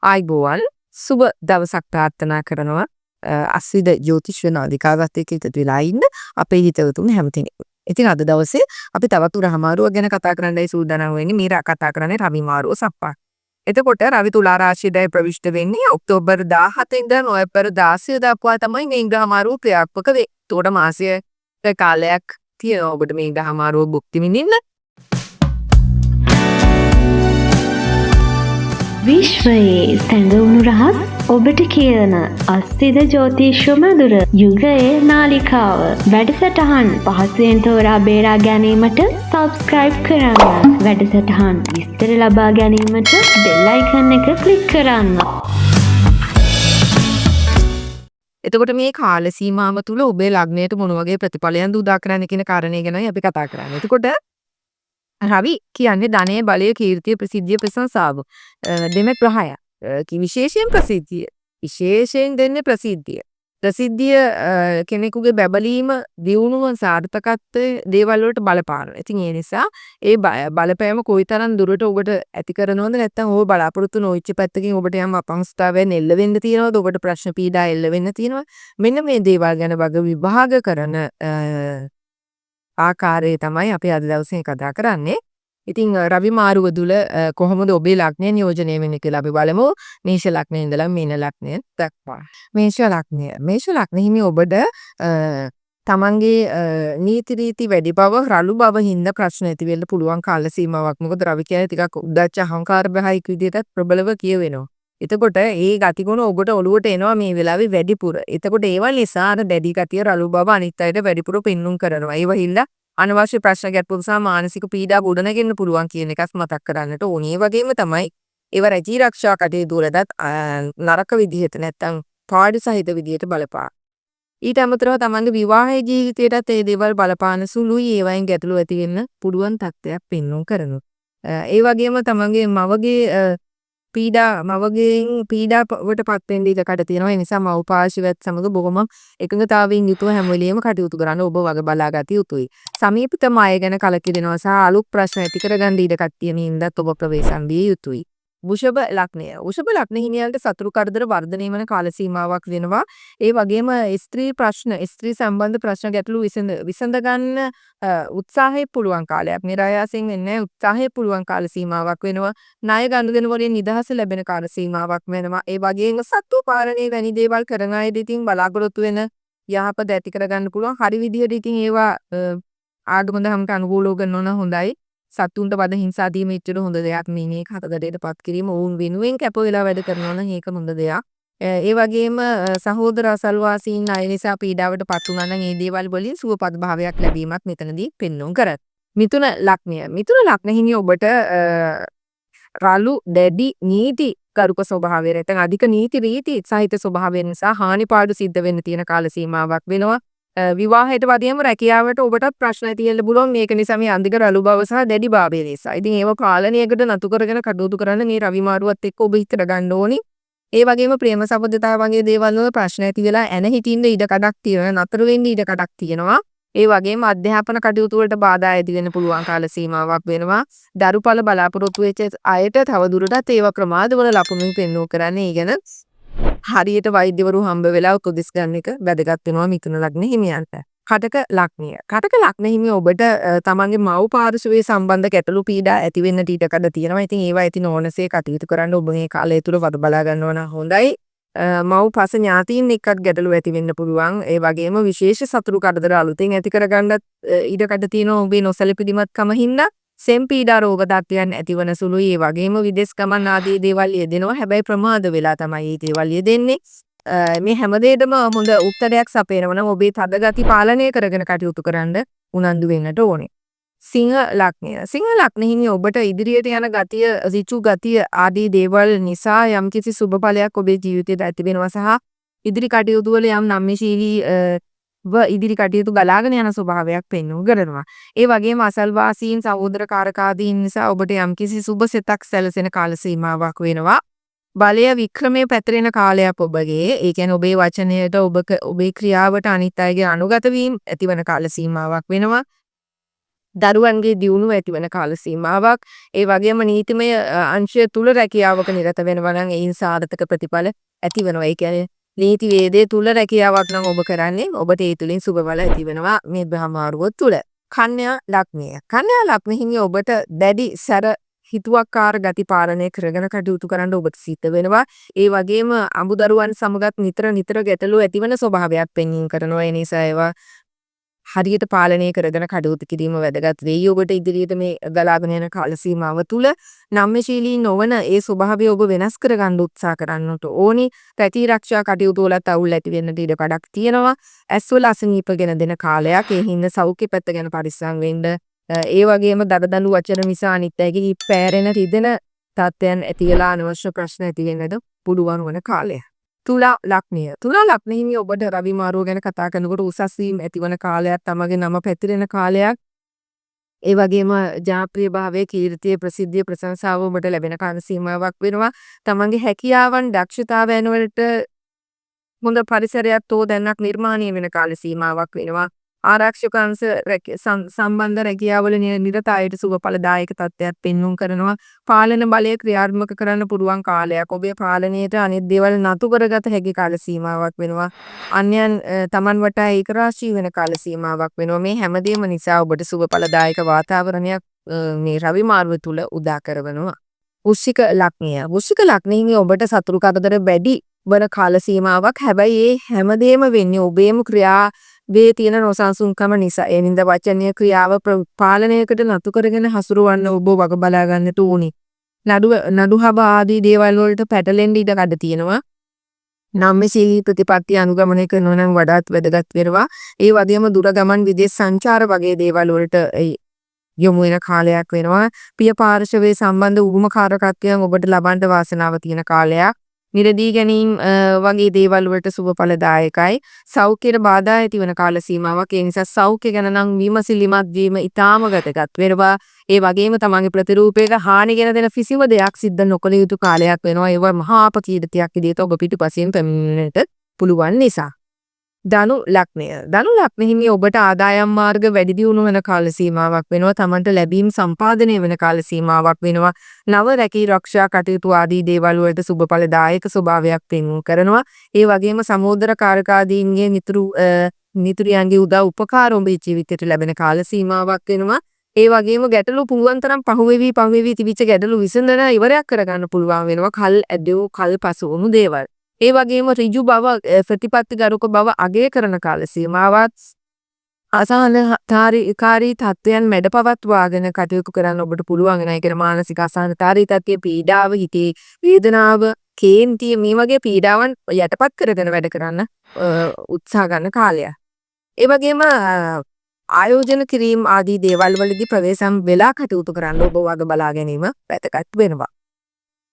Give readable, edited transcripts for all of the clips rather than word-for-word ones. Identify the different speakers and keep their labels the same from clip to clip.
Speaker 1: ආයුබෝවන්, සුබ දවසක් ප්‍රාර්ථනා කරනවා අස්විද ජ්‍යොතිෂ නාලිකාවත් එක්ක එකතු වෙලා ඉන්න අපේ හිතවතුන් හැම කෙනෙක්ම. ඉතින් අද දවසේ අපි තවත් ග්‍රහ මාරුවක් ගැන කතා කරන්නයි සූදානම් වෙන්නේ. මේ කතා කරන්නේ රවි මාරුව සප්පා. එතකොට රවි තුලා රාශියටයි ප්‍රවිෂ්ඨ වෙන්නේ ඔක්තෝබර් 17 ඉඳන් නොවැම්බර් 16 දක්වා තමයි මේ ග්‍රහ මාරුව ක්‍රියාත්මක වෙන්නේ. එතකොට මාසයක කාලයක් තියෙනවා ඔබට මේ ග්‍රහ මාරුව භුක්ති විඳින්න.
Speaker 2: විශ්වයේ සැඟවුණු රහස් ඔබට කියන අස්සිද ජෝතිෂ්‍ය මැදුර යුගයේ නාලිකාව වැඩසටහන් පහසුවෙන් තෝරා බේරා ගැනීමට සබ්ස්ක්‍රයිබ් කරන්න. වැඩසටහන් විස්තර ලබා ගැනීමට බෙල් අයිකන් එක ක්ලික් කරන්න.
Speaker 1: එතකොට මේ කාල සීමාව තුළ ඔබේ ලග්නයට මොන වගේ ප්‍රතිඵලයන්ද උදා කරන්නේ කියන කාරණේ ගැනයි අපි කතා කරන්නේ. එතකොට රවි කියන්නේ ධනය, බලය, කීර්තිය, ප්‍රසිද්ධිය, ප්‍රශංසාව දෙන ග්‍රහයා. විශේෂයෙන් ප්‍රසිද්ධිය. විශේෂයෙන් දෙන්නේ ප්‍රසිද්ධිය. ප්‍රසිද්ධිය කෙනෙකුගේ බැබලීම, දියුණුව, සාර්ථකත්වය දේවල් වලට බලපානවා. ඉතින් ඒ නිසා ඒ බලපෑම කොයිතරම් දුරට ඔබට ඇති කරනවද, නැත්නම් ඔබ බලාපොරොත්තු නොවෙච්ච පැත්තකින් ඔබට යම් අපහසුතාවයන් එල්ල වෙන්න තියෙනවද, ඔබට ප්‍රශ්න පීඩා එල්ල වෙන්න තියෙනවද, මෙන්න මේ දේවල් ගැන වග විභාග කරන ආකාරය තමයි අපි අද දවසේ කතා කරන්නේ. ඉතින් රවි මාරුව තුල කොහොමද ඔබේ ලග්නය නියෝජනය වෙන්නේ කියලා අපි බලමු. මේෂ ලග්නයේ ඉඳලා මීන ලග්නය දක්වා. මේෂ ලග්නය. මේෂ ලග්න හිමි ඔබට තමන්ගේ නීති රීති වැඩි බව, රළු බව හින්දා ප්‍රශ්න ඇති වෙන්න පුළුවන් කාල සීමාවක්. මොකද රවි කියන්නේ ටිකක් උද්දච්ච අහංකාර ග්‍රහයෙක් විදිහටත් ප්‍රබලව කියවෙනවා. එතකොට ඒ ගතිගුණ ඔබට ඔලුවට එනවා මේ වෙලාවේ වැඩිපුර. එතකොට ඒවා නිසා අර දැඩි ගතිය, රළු බව අනිත් අයට වැඩිපුර පෙන්නුම් කරනවා. ඒවා හින්දා අනවශ්‍ය ප්‍රශ්න ගැටලු සහ මානසික පීඩා ගොඩනගෙන්න පුළුවන් කියන එකත් මතක් කරන්නට ඕනේ. ඒ වගේම තමයි ඒවා රැකී රක්ෂා කටයුතු වලටත් නරක විදිහට නැත්තම් පාඩු සහිත විදිහට බලපාන. ඊට අමතරව තමන්ගේ විවාහය ජීවිතයටත් ඒ දේවල් බලපාන සුළුයි. ඒවයින් ගැටලු ඇති වෙන්න පුළුවන් තත්ත්වයක් පෙන්නුම් කරනවා. ඒ වගේම තමන්ගේ මවගේ පීඩා, මවගෙන් පීඩාවට පත් වෙන්න ඉඩ කඩ තියෙනවා. ඒ නිසා මව් පාර්ශවයත් සමග බොහොම එකඟතාවයෙන් යුතුව හැම වෙලෙම කටයුතු කරන්න ඔබ වග බලාගත යුතුයි. සමීපතම අය ගැන කලකිරෙනවා සහ අලුත් ප්‍රශ්න ඇති කරගන්න ඉඩ කඩ තියෙන හින්දාත් ඔබ ප්‍රවේශම් විය යුතුයි. වෘෂභ ලග්නය. වෘෂභ ලග්න හිමියන්ට සතුරු කරදර වර්ධනය වන කාල සීමාවක් වෙනවා. ඒ වගේම ස්ත්‍රී ප්‍රශ්න, ස්ත්‍රී සම්බන්ධ ප්‍රශ්න ගැටලු විසඳ ගන්න උත්සාහය පුළුවන් කාලයක්. නිරායාසයෙන් වෙන්නේ උත්සාහය පුළුවන් කාල සීමාවක් වෙනවා. ණය ගනුදෙනු වලින් නිදහස ලැබෙන කාල සීමාවක් වෙනවා. ඒ වගේම සත්ව පාලනය වැනි දේවල් කරන අයද ඉතින් බලාපොරොත්තු වෙන යහපත ඇති කරගන්න පුළුවන්. හරි විදිහට ඉතින් ඒවා ආගම දහමට අනුකූලව කරනවා නම් හොඳයි. සතුන්ට වද හිංසා දීම එච්චර හොඳ දෙයක් නෙමෙයි. කරදරයට පත් කිරීම ඔවුන් වෙනුවෙන් කැප වෙලා වැඩ කරනවා නම් ඒක හොඳ දෙයක්. ඒ වගේම සහෝදර අසල්වාසීන් අය නිසා පීඩාවට පත් වුණා නම් ඒ දේවල් වලින් සුවපත් භාවයක් ලැබීමත් මෙතනදී පෙන්නුම් කරයි. මිථුන ලග්නය. මිථුන ලග්න හිමි ඔබට රළු, දැඩි, නීති ගරුක ස්වභාවය නැත්නම් අධික නීති රීති සහිත ස්වභාවය නිසා හානි පාඩු සිද්ධ වෙන්න තියෙන කාල සීමාවක් වෙනවා. විවාහයට වගේම රැකියාවට ඔබටත් ප්‍රශ්න ඇති වෙන්න පුළුවන්. මේක නිසා මේ අධික රළු බව සහ දැඩි භාවය නිසා. ඉතින් ඒව පාලනයකට නතු කරගෙන කටයුතු කරන්න මේ රවි මාරුවත් එක්ක ඔබ හිතට ගන්න ඕනි. ඒ වගේම ප්‍රේම සබඳතා වගේ දේවල් වල ප්‍රශ්න ඇති වෙලා ඇන හිටින්න ඉඩ කඩක් තියෙනවා. නතර වෙන්න ඉඩ කඩක් තියෙනවා. ඒ වගේම අධ්‍යාපන කටයුතු වලට බාධා ඇති වෙන්න පුළුවන් කාල සීමාවක් වෙනවා. දරුපළ බලාපොරොත්තු වෙච්ච අයට තව දුරටත් ඒවා ප්‍රමාද වන ලකුණු පෙන්වු කරන්නේ. ඒ ගැන හරියට වෛද්‍යවරු හම්බ වෙලා උපදෙස් ගන්න එක වැදගත් වෙනවා මිථුන ලග්න හිමියන්ට. කටක ලග්නය. කටක ලග්න හිමිය ඔබට තමන්ගේ මව් පාර්ශවයේ සම්බන්ධ ගැටලු පීඩා ඇති වෙන්නට ඉඩ කඩ තියෙනවා. ඉතින් ඒවා ඇති නොවනසේ කටයුතු කරන්න ඔබ මේ කාලය තුල වග බලා ගන්නවා නම් හොඳයි. මව් පස ඥාතීන් එක්කත් ගැටලු ඇති වෙන්න පුළුවන්. ඒ වගේම විශේෂ සතුරු කරදර අලුතෙන් ඇති කරගන්නත් ඉඩ කඩ තියෙනවා ඔබේ නොසැලකිලිමත්කම හින්දා. සෙම් පීඩා රෝග තත්ත්වයන් ඇතිවන සුළුයි. ඒ වගේම විදෙස් ගමන් ආදී දේවල් යෙදෙනවා. හැබැයි ප්‍රමාද වෙලා තමයි මේ දේවල් යෙදෙන්නේ. මේ හැම දෙයකටම හොඳ උත්තරයක් සපයනවා නම් ඔබේ තද ගති පාලනය කරගෙන කටයුතු කරන්න උනන්දු වෙන්නට ඕනේ. සිංහ ලග්නය. සිංහ ලග්න හිමි ඔබට ඉදිරියට යන ගතිය, ඍජු ගතිය ආදී දේවල් නිසා යම්කිසි සුබ ඵලයක් ඔබේ ජීවිතයට ඇති වෙනවා සහ ඉදිරි කටයුතු වල යම් නම්‍යශීලී ඉදිරි කටයුතු ගලාගෙන යන ස්වභාවයක් පෙන්වු කරනවා. ඒ වගේම අසල්වාසීන් සහෝදර කාරකාදීන් නිසා ඔබට යම්කිසි සුබ සිතක් සැලසෙන කාල සීමාවක් වෙනවා. බලය වික්‍රමයේ පැතිරෙන කාලයක් ඔබගේ. ඒ කියන්නේ ඔබේ වචනයට, ඔබේ ක්‍රියාවට අනිත් අයගේ අනුගත වීම ඇතිවන කාල සීමාවක් වෙනවා. දරුවන්ගේ දියුණුව ඇතිවන කාල සීමාවක්. ඒ වගේම නීතිමය අංශය තුල රැකියාවක නිරත වෙනවා නම් එයින් සාර්ථක ප්‍රතිඵල ඇති වෙනවා. ඒ කියන්නේ නීති වේදය තුල රැකියාවක් නම් ඔබ කරන්නේ, ඔබට ඒ තුලින් සුබ බල ඇති වෙනවා මේ ග්‍රහ මාරුව තුල. කන්‍යා ලග්නය. කන්‍යා ලග්න හිමි ඔබට දැඩි සැර හිතුවක්කාර ගති පාලනය කරගෙන කටයුතු කරන්න ඔබට සිද්ධ වෙනවා. ඒ වගේම අමුදරුවන් සමගත් නිතර නිතර ගැටලු ඇතිවන ස්වභාවයක් පෙන්වීම කරනවා. ඒ නිසා ඒවා හරියට පාලනය කරගෙන කටයුතු කිරීම වැදගත් වෙයි ඔබට ඉදිරියට මේ ගලාගෙන යන කාල සීමාව තුළ. නම්‍යශීලී නොවන ඒ ස්වභාවය ඔබ වෙනස් කරගන්න උත්සාහ කරන්නට ඕනි. රැකී රක්ෂා කටයුතු වලත් අවුල් ඇති වෙන්නට ඉඩ කඩක් තියෙනවා. ඇස්වල අසනීප ගෙන දෙන කාලයක්. ඒ හින්දා සෞඛ්‍ය පැත්ත ගැන පරිස්සම් වෙන්න. ඒ වගේම දරදඬු වචන නිසා අනිත් අයගේ හිත් පෑරෙන රිදෙන තත්ත්වයන් ඇති වෙලා අනවශ්‍ය ප්‍රශ්න ඇති වෙන්නද පුළුවන් වන කාලයක්. තුලා ලග්නය. තුලා ලග්න හිමි ඔබට රවි මාරුව ගැන කතා කරනකොට උසස් වීම ඇතිවන කාලයක්, තමගේ නම පැතිරෙන කාලයක්. ඒ වගේම ජනප්‍රිය භාවය, කීර්තිය, ප්‍රසිද්ධිය, ප්‍රශංසාව ඔබට ලැබෙන කාල සීමාවක් වෙනවා. තමන්ගේ හැකියාවන්, දක්ෂතාවයන් වලට හොඳ පරිසරයක් තෝදැන්නක් නිර්මාණය වෙන කාල සීමාවක් වෙනවා. ආරක්ෂක අංශ සම්බන්ධ රැකියාවල නිරත අයට සුබ ඵලදායක තත්ත්වයක් පෙන්නුම් කරනවා. පාලන බලය ක්‍රියාත්මක කරන්න පුළුවන් කාලයක්. ඔබේ පාලනයට අනිත් දේවල් නතු කරගත හැකි කාල සීමාවක් වෙනවා. අන්‍යයන් තමන් වටා ඒකරාශී වෙන කාල සීමාවක් වෙනවා. මේ හැමදේම නිසා ඔබට සුබ ඵලදායක වාතාවරණයක් මේ රවි මාරුව තුල උදා කරවනවා. වෘශ්චික ලග්නය. වෘශ්චික ලග්නයෙන් ඔබට සතුරු කරදර වැඩි වන කාල සීමාවක්. හැබැයි ඒ හැමදේම වෙන්නේ ඔබේම ක්‍රියාවේ තියෙන නොසන්සුන්කම නිසා. ඒ නින්ද වචනය ක්‍රියාව පාලනයකට නතු කරගෙන හසුරවන්න ඔබ වග බලා ගන්නට ඕනි. නඩු හබ ආදී දේවල් වලට පැටලෙන්න ඉඩ කඩ තියෙනවා. නම්‍යශීලී ප්‍රතිපත්ති අනුගමනය කරනවා නම් වඩාත් වැදගත් වෙනවා. ඒ වගේම දුර ගමන්, විදේශ සංචාර වගේ දේවල් වලට යොමු වෙන කාලයක් වෙනවා. පිය පාර්ශවයේ සම්බන්ධ උරුම කාරකත්වයන් ඔබට ලබන්න වාසනාව තියෙන කාලයක්. මිලදී ගැනීම් වගේ දේවල් වලට සුබ ඵලදායකයි. සෞඛ්‍යයට බාධා ඇති වෙන කාල සීමාවක්. ඒ නිසා සෞඛ්‍ය ගැන නම් විමසිලිමත් වීම ඉතාම වැදගත් වෙනවා. ඒ වගේම තමන්ගේ ප්‍රතිරූපයට හානි ගෙන දෙන කිසිම දෙයක් සිද්ධ නොකළ යුතු කාලයක් වෙනවා. ඒවා මහා අපකීර්තියක් විදිහට ඔබ පිටුපසින් පැමිණෙන්නට පුළුවන් නිසා. ධනු ලග්නය. ධනු ලග්න හිමි ඔබට ආදායම් මාර්ග වැඩි දියුණු වෙන කාල සීමාවක් වෙනවා. තමන්ට ලැබීම් සම්පාදනය වෙන කාල සීමාවක් වෙනවා. නව රැකී රක්ෂා කටයුතු ආදී දේවල් වලට සුබ ඵලදායක ස්වභාවයක් පෙන්වු කරනවා. ඒ වගේම සහෝදර කාරකාදීන්ගේ මිතුරියන්ගේ උදව් උපකාර ඔබේ ජීවිතයට ලැබෙන කාල සීමාවක් වෙනවා. ඒ වගේම ගැටලු පුළුවන් තරම් පහුවෙවි පහුවෙවි තිබිච්ච ගැටලු විසඳන ඉවරයක් කරගන්න පුළුවන් වෙනවා. කල් ඇදූ කල් පසු වුණු දේවල්. ඒ වගේම ඍජු බව, ප්‍රතිපත්තිගරුක බව අගය කරන කාල සීමාවක්. අසහනකාරී තත්ත්වයන් මැඩ පවත්වාගෙන කටයුතු කරන්න ඔබට පුළුවන් වෙනවා. ඒ කියන්නේ මානසික අසහනකාරී තත්ත්වය, පීඩාව, හිතේ වේදනාව, කේන්තිය මේ වගේ පීඩාවන් යටපත් කරගෙන වැඩ කරන්න උත්සාහ ගන්න කාලයක්. ඒ වගේම ආයෝජන කිරීම ආදී දේවල් වලදී ප්‍රවේශම් වෙලා කටයුතු කරන්න ඔබ වග බලා ගැනීම වැදගත් වෙනවා.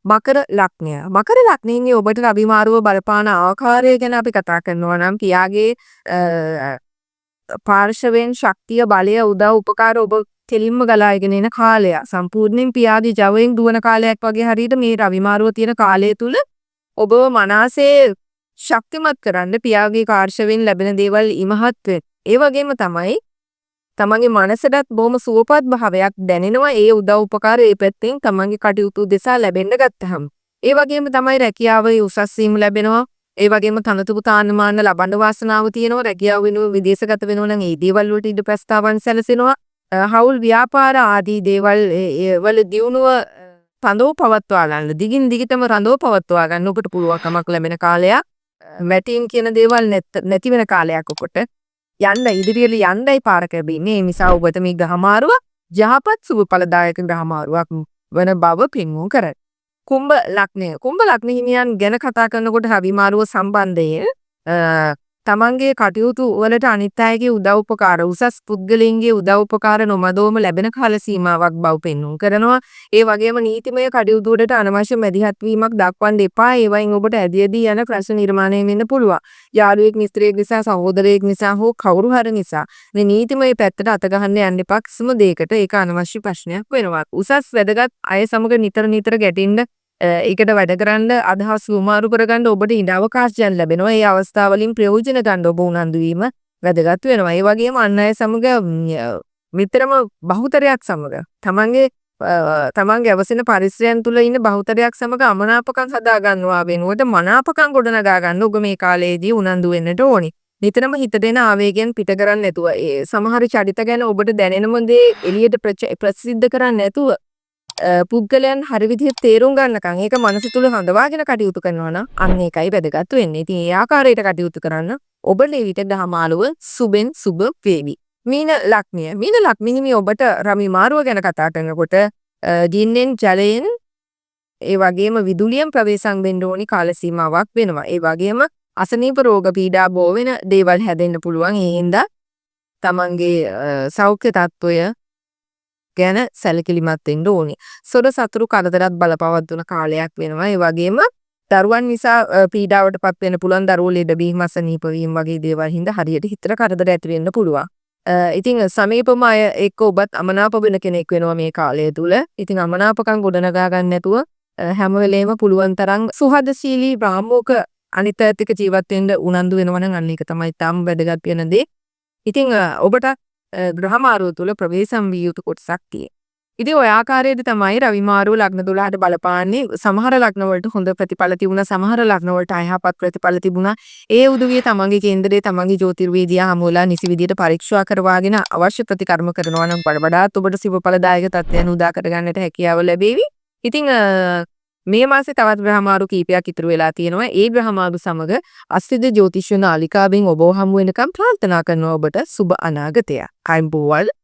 Speaker 1: මකර ලග්නය. මකර ලග්නයෙන් ඔබට රවි මාරුව බලපාන ආකාරය ගැන අපි කතා කරනවා නම් පියාගේ පාර්ශවයෙන් ශක්තිය, බලය, උදව් උපකාර ඔබ කෙලින්ම ගලාගෙන එන කාලයක්. සම්පූර්ණයෙන් පියාගේ ජවයෙන් දුවන කාලයක් වගේ හරියට මේ රවි මාරුව තියෙන කාලය තුල ඔබව මනසේ ශක්තිමත් කරන්න පියාගේ පාර්ශවයෙන් ලැබෙන දේවල් ඉමහත් වෙන. ඒ වගේම තමයි තමන්ගේ මනසටත් බොහොම සුවපත් භාවයක් දැනෙනවා ඒ උදව් උපකාර ඒ පැත්තෙන් තමන්ගේ කටයුතු දෙසා ලැබෙන්න ගත්තහම. ඒ වගේම තමයි රැකියාවේ උසස් වීම ලැබෙනවා. ඒ වගේම තනතුරු තානමාන ලබන්න වාසනාව තියෙනවා. රැකියාව වෙනුවෙන් විදේශගත වෙනවා නම් ඒ දේවල් වලට ඉඩ ප්‍රස්තාවන් සැලසෙනවා. හවුල් ව්‍යාපාර ආදී දේවල් වල දියුණුව රඳව පවත්වා ගන්න, දිගින් දිගටම රඳව පවත්වා ගන්න ඔබට පුළුවන්කමක් ලැබෙන කාලයක්. මැටීම් කියන දේවල් නැති වෙන කාලයක් ඔබට. යන්න ඉදිරියට යන්නයි පාර ලැබෙන්නේ. ඒ නිසා ඔබට මේ ග්‍රහ මාරුව යහපත් සුබ ඵලදායක ග්‍රහ මාරුවක් වන බව පෙන්වුම් කරයි. කුම්භ ලග්නය. කුම්භ ලග්න හිමියන් ගැන කතා කරනකොට රවි මාරුව සම්බන්ධයෙන් තමන්ගේ කටයුතු වලට අනිත් අයගේ උදව් උපකාර, උසස් පුද්ගලයින්ගේ උදව් උපකාර නොමදවම ලැබෙන කාල සීමාවක් බව පෙන්වුම් කරනවා. ඒ වගේම නීතිමය කටයුතු වලට අනවශ්‍ය මැදිහත් වීමක් දක්වන්න එපා. ඒවයින් ඔබට ඇදී ඇදී යන ප්‍රශ්න නිර්මාණය වෙන්න පුළුවන්. යාළුවෙක්, මිත්‍රයෙක් නිසා, සහෝදරයෙක් නිසා හෝ කවුරු හරි නිසා මේ නීතිමය පැත්තට අත ගහන්න යන්න එපා කිසිම දෙයකට. ඒක අනවශ්‍ය ප්‍රශ්නයක් වෙනවා. උසස් වැදගත් අය සමග නිතර නිතර ගැටෙන්න, ඒකට වැඩ කරන්න, අදහස් හුවමාරු කරගන්න ඔබට ඉඩ අවකාශයන් ලැබෙනවා. ඒ අවස්ථාවලින් ප්‍රයෝජන ගන්න ඔබ උනන්දු වීම වැදගත් වෙනවා. ඒ වගේම අන් අය සමග නිතරම බහුතරයක් සමග තමන්ගේ තමන්ගේ අවසන පරිසරයන් තුල ඉන්න බහුතරයක් සමග අමනාපකම් හදා ගන්නවා වෙනුවට මනාපකම් ගොඩනගා ගන්න ඔබ මේ කාලයේදී උනන්දු වෙන්නට ඕනි. නිතරම හිතට එන ආවේගයන් පිට කරන්නේ නැතුව, ඒ සමහර චරිත ගැන ඔබට දැනෙනම දේ එළියට ප්‍රසිද්ධ කරන්නේ නැතුව, පුද්ගලයන් හරි විදිහට තේරුම් ගන්නකම් ඒක මනස තුල හඳවාගෙන කටයුතු කරනවා නම් අන්න ඒකයි වැදගත් වෙන්නේ. ඉතින් ඒ ආකාරයට කටයුතු කරන්න ඔබට එවිට ග්‍රහ මාරුව සුබෙන් සුබ වේවි. මීන ලග්නය. මීන ලග්න හිමි ඔබට රවි මාරුව ගැන කතා කරනකොට ගින්නෙන්, ජලයෙන්, ඒ වගේම විදුලියෙන් ප්‍රවේශම් වෙන්න ඕනි කාල සීමාවක් වෙනවා. ඒ වගේම අසනීප රෝග පීඩා බෝ වෙන දේවල් හැදෙන්න පුළුවන්. ඒ හින්දා තමන්ගේ සෞඛ්‍ය තත්ත්වය ගැන සැලකිලිමත් වෙන්න ඕනි. සොර සතුරු කරදරත් බලපවත්වන කාලයක් වෙනවා. ඒ වගේම දරුවන් නිසා පීඩාවට පත් වෙන්න පුළුවන්. දරුවෝ ලෙඩවීම, අසනීප වීම වගේ දේවල් හින්දා හරියට හිතට කරදර ඇති වෙන්න පුළුවන්. ඉතින් සමීපම අය එක්ක ඔබත් අමනාප වෙන කෙනෙක් වෙනවා මේ කාලය තුල. ඉතින් අමනාපකම් ගොඩනගා ගන්න නැතුව හැම වෙලේම පුළුවන් තරම් සුහදශීලී රාමුවක අනිත් අයත් එක්ක ජීවත් වෙන්න උනන්දු වෙනවා නම් අන්න ඒක තමයි ඉතාම වැදගත් වෙන දේ. ඉතින් ඔබට ග්‍රහ මාරුව තුල ප්‍රවේශම් විය යුතු කොටසක් තියෙනවා. ඉතින් ඔය ආකාරයට තමයි රවි මාරුව ලග්න 12ට බලපාන්නේ. සමහර ලග්න වලට හොඳ ප්‍රතිඵල තිබුණා, සමහර ලග්න වලට අයහපත් ප්‍රතිඵල තිබුණා. ඒ උදවිය තමන්ගේ කේන්දරයේ තමන්ගේ ජ්‍යොතිර්වේදියා හමු වෙලා නිසි විදියට පරීක්ෂා කරවාගෙන අවශ්‍ය ප්‍රතිකර්ම කරනවා නම් වඩාත් ඔබට සුබඵලදායක තත්ත්වයන් උදා කරගන්නට හැකියාව ලැබේවි. ඉතින් මේ මාසේ තවත් ග්‍රහ මාරු කීපයක් ඉතුරු වෙලා තියෙනවා. ඒ ග්‍රහ මාරු සමග අස්විද ජ්‍යොතිෂ නාලිකාවෙන් ඔබව හමු වෙනකම් ප්‍රාර්ථනා කරනවා ඔබට සුබ අනාගතයක්. ආයුබෝවන්.